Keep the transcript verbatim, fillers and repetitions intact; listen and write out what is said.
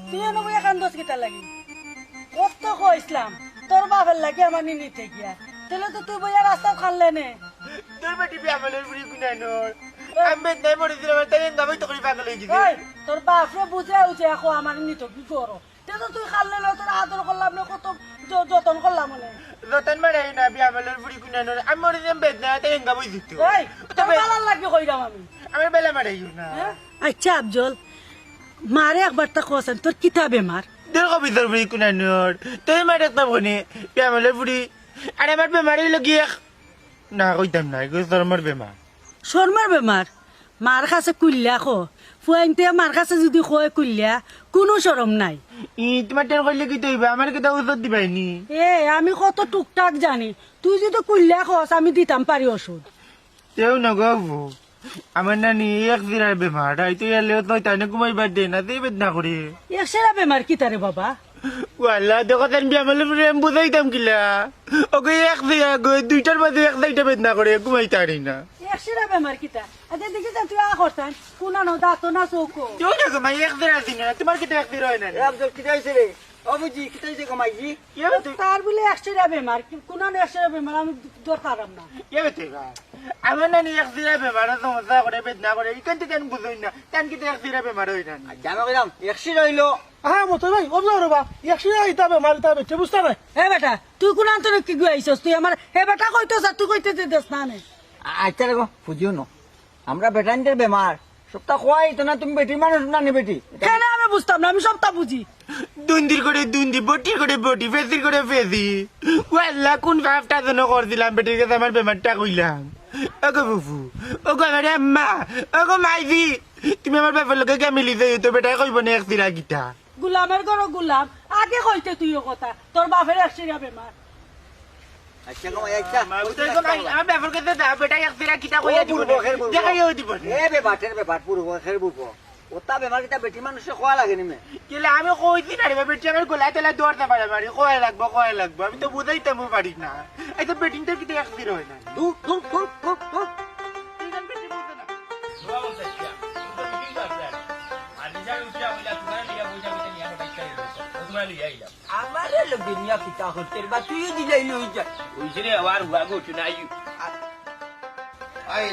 তুই এনো বইয়া কান্দস কিতার লাগি? কত কইছলাম, তোর বাপের লাগি আমার নি নিতে গিয়া। তাইলে তো তুই বইয়া রাস্তাত কানলে নে। তোর বেটি বেয়ামলের ফুড়ি কুনানোর। আমি বেদনায় মরি দিলাম, তাই এঙ্গা বইতে করি পাগল অই গেছে। ওই, তোর বাপরে বুঝে উঠে এখন আমার নিত কি করো? তে তো তুই কানলে না, তোর আদর করলাম না, কত য-, যতন করলাম অনে। যতন মারাইও না, বেয়ামলের ফুড়ি কুনানোর। আমি মরি দিলাম বেদনায়, তাই এঙ্গা বই দিত। ওই, তোর বেলার লাগি কইরাম আমি। আমার বেলা মারাইও না। হ্যাঁ? আচ্ছা আফজল, মারে একবারতা কছইন, তোর কিতা বেমার? তোর কবিতার ফুড়ি কুনানোর, তুই মারে একটা বনে, বেয়ামলের ফুড়ি। আরে আমার বেমার অইলো গি এক, না কইতাম না, এগু শরমর বেমার। শরমর বেমার? মার কাছে কুল্লা ক। ফুয়াইন্তে মার কাছে যুদি কয় কুল্লা, কুনু শরম নাই। ই, তুমার টেন কইলে কিতা অইবা? আমার কিতা উজর দিবায়নি? এ, আমি কত টুকটাক জানি। তুই যুদি কুল্লা কস, আমি দিতাম পারি ওষুধ। তেউ না গো আফু, আমার নানি এক জিরার বেমার, রাইতো ইয়ালেও তো তানে ঘুমাইবার দেয় না, তেই বেদনা করে। এক জিরা বেমার কিতা রে বাবা? ও আল্লাহ, দেখো তান বেয়ামলের ফুড়িরে আমি বুঝাইতাম কিলা? ওগো এক জিরা গো, দুইটার মাঝে এক সাইডে বেদনা করে, ঘুমাইতারি না। এক জিরা বেমার কিতা? আচ্ছা দেখি যা, তুই আ করছইন, কুনানো দাঁত না চোখো। কেউ না গো মাই, এক জিরা দিন না, তুমার কিতা এক জিরা অয় না? এ আফজল, কিতা অইছে রে? ও বুঝি, কিতা অইছে গো মাইজি? তার বুলে এক জিরা বেমার, কি-, কুনানো এক জিরা বেমার, আমি ধরতাম পারলাম না। কে বেতে গা? আমার নানি এক জিরা বেমার, সমস্যা করে, বেদনা করে, ইখান থাকি আমি বুঝই না, তান কিতা এক জিরা বেমার অয় না? আচ্ছা, আমি কইলাম, এক জিরা অইলো। হ্যাঁ, মতো ভাই, ও যাও রে বা, এক জিরা ইতা বেমার, ইতা বেটে, বুঝতা না? এ বেটা, তুই কুনান্তরে কিগু আইছস? তুই আমার, হে বেটা কইতো যা, তুই কইতে দে দেস না নে। আচ্ছা রে গো, বুঝিও না। আমরা বেটাইন্তর বেমার, সবতা কওয়াই তো না, তুমি বেটির মানুষ না নি বেটি? কেনে আমি বুঝতাম না, আমি সবতা বুঝি। দুন্দির করে দুন্দি, বটির করে বটি, ফেসির করে ফেসি। ও আল্লাহ, কুন পাপটা যেন করছিলাম, বেটির কাছে আমার বেমারটা কইলাম। ওগো ফুফু, ওগো আমার আম্মা, ওগো মাইজি, তুমি আমার বাপের লগে গিয়া মিলি যাইও তো, বেটায় কইবো নে এক জিরা কিতা। গুলামের ঘরো গুলাম, আগে কইতে তুই ও কথা, তোর বাপের এক জিরা বেমার। আচ্ছা, কমাই, আচ্ছা। মা, বুঝতে পারছো, আমার বাপের কাছে যা, বেটায় এক জিরা কিতা কইয়া দিব। দেখাইয়াও দিব। এ বেবাটের বেবাট, বুড়ো বয়সের বুড়ো। ওতা বেমার কিতা বেটি মানুষে কওয়া লাগে নি মে? কিলা আমি কইছি না রে, বেটি আমার গলায় তলায় ধরতে পারে মারি, কওয়া লাগবো, কওয়া লাগবো। আমি তো বুঝাইতামও পারি না। এই তো বেটিন্তর কিতা এক জিরা অয় না। দূর, দূর, দূর, দূর, দূর। তুই জান বেটি বুঝে না। আমারে লগে নিয়া কিতা করতে বা তুইও দিলাই লই যা। ওই যে রে, আবার হুয়া গো, শুনাইও। আই,